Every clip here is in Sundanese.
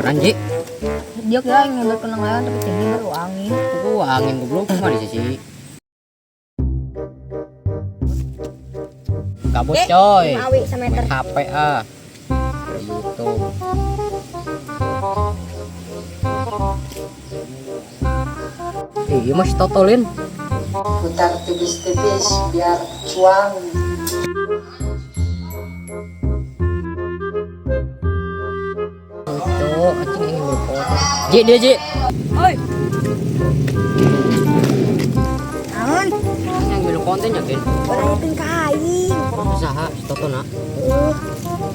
Kurang Ji. Dia kira ngambil kenangan tapi tinggi baru angin. Ku angin goblok mah di sisi. Gabut coy. Awi semeter. Main HP ah. YouTube. Iya mas totolin. Putar tipis-tipis biar cuang. Cok, anjing ingin berfoto. Ji dia Ji. Oi. Naon? Yang milu konten ya Kin. Nanyakeun ka aing. Usaha si Toto nak.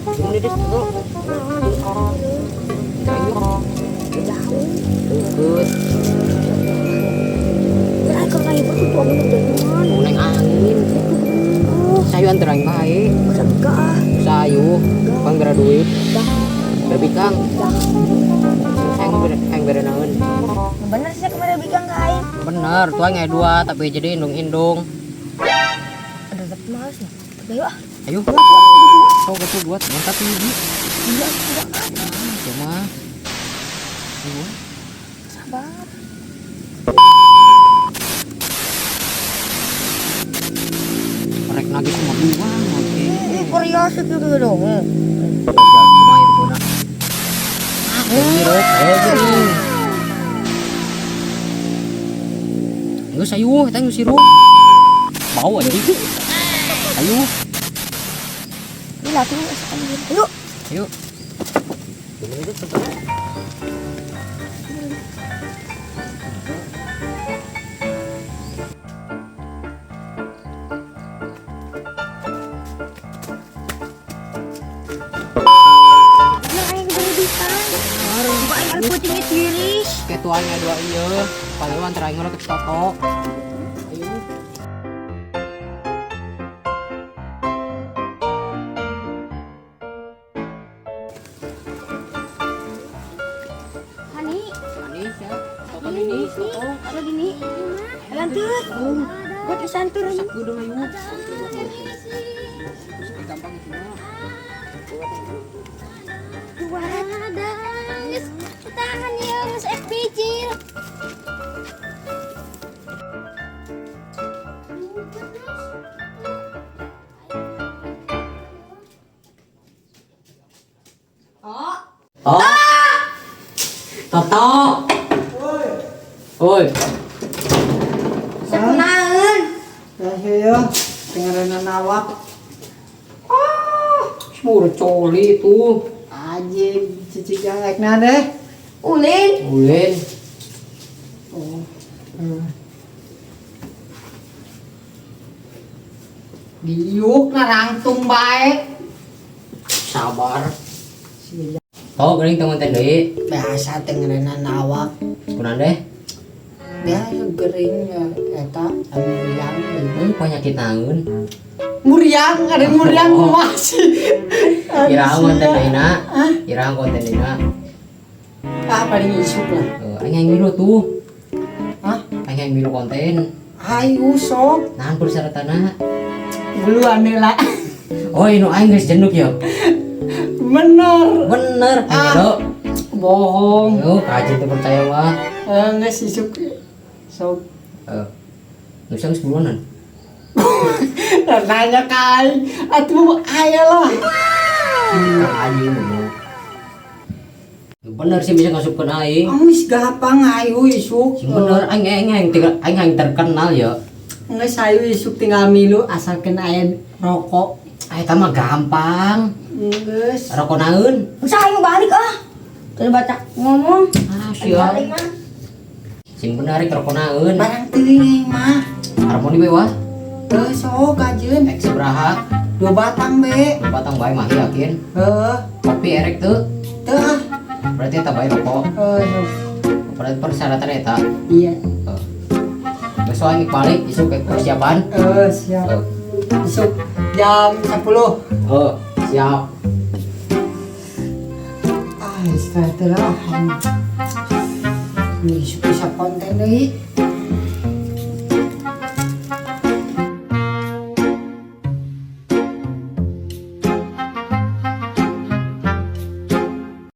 Gimana dia si Toto? Naon Ayo. jauh. Deket. Ya kalau lagi pergi tuh angin udah nyaman. Neng angin. Sayu antara yang baik. Masa enggak ah. Sayu. Bang bera duit. Dah. Berbikang. Dah. Sayang bere hayang bere naon. Bener sih kemarin bikang ka aing. Bener, tuh aing dua tapi jadi indung-indung. Aduh tapi males nih. Tapi ayo ah. Ayo. Sok gitu buat mantap ini. Iya, enggak. Cuma. Ayo. Sabar. Rek nagih sama buang oke. Ih, Korea sih gitu dong. Jajal kumaha itu kuna. Hirup, gini. Geus ayo, eta geus hirup. Bau anjing. Ayo, Ini lah tuh Ayo. ayo. Gimana itu contohnya? Bener aing keburu bikang. Coba aing ada kucingnya tiris. Kayak tuanya dua iya, paling antara aing ke Toto. Ayo. Hani, Ani ya, Toto ini, Toto. ada gini. Lantur. Buat isantur. Sakedeung ayo. Gampang itu mah. Dua. Ada, geus tahan ya, geus FBC. Oh. Toto. Oi. Sekunaeun. Ya ya, dengerin awak. Semua coli itu. Anjing, cicik galekna deh. Ulin. Ulin. Oh. Diuk narangtung bae. Sabar. Oh, geuning teu konten deui. Biasa dengerin awak. Kunaon deh? Biasa gering ya eta anu muriang. Penyakit naon? Muriang, ada muriang kumaha sih? Iraha konten deui na. Iraha konten deui na. Ah, paling isuk lah. Aing yang milu tuh. Hah? Aing yang milu konten. Ayo sok, Nahan persyaratanna. buluan lah. Oh, nu aing geus jenduk ya. Bener. Bener, aing Ah. Bohong. Yo, kaji teu percaya mah. Enggak sih isuk. Sok. Eh. Nu geus buruanan. Nanya kai, atuh aya lah. Kang anjing nu. Bener sih bisa ngasupkeun aing. Amis gampang ayo isuk. Sing bener aing aing aing tinggal aing aing terkenal ya. Nggak sayu isuk tinggal milu asalkan aya rokok. Ah eta mah gampang. Geus. Rokok naeun? Usah aing balik ah. Tadi baca ngomong. Ah, siap. Balik mah. Sing bener rek rokok naeun. Barang teuing mah. Harmoni we wah. Heuh sok kajeun. Ek sabaraha? 2 batang be. 2 batang bae mah yakin. Heuh, Kopi erek teu. teu ah. Berarti eta bae rokok. Heuh sok. Berarti persyaratan eta. Iya. Heuh. Besok aing balik isuk ke persiapan. Heuh siap. Heuh. Isuk jam 10. Heuh, siap. Ah, istirahat lah. Ini isuk bisa konten deui.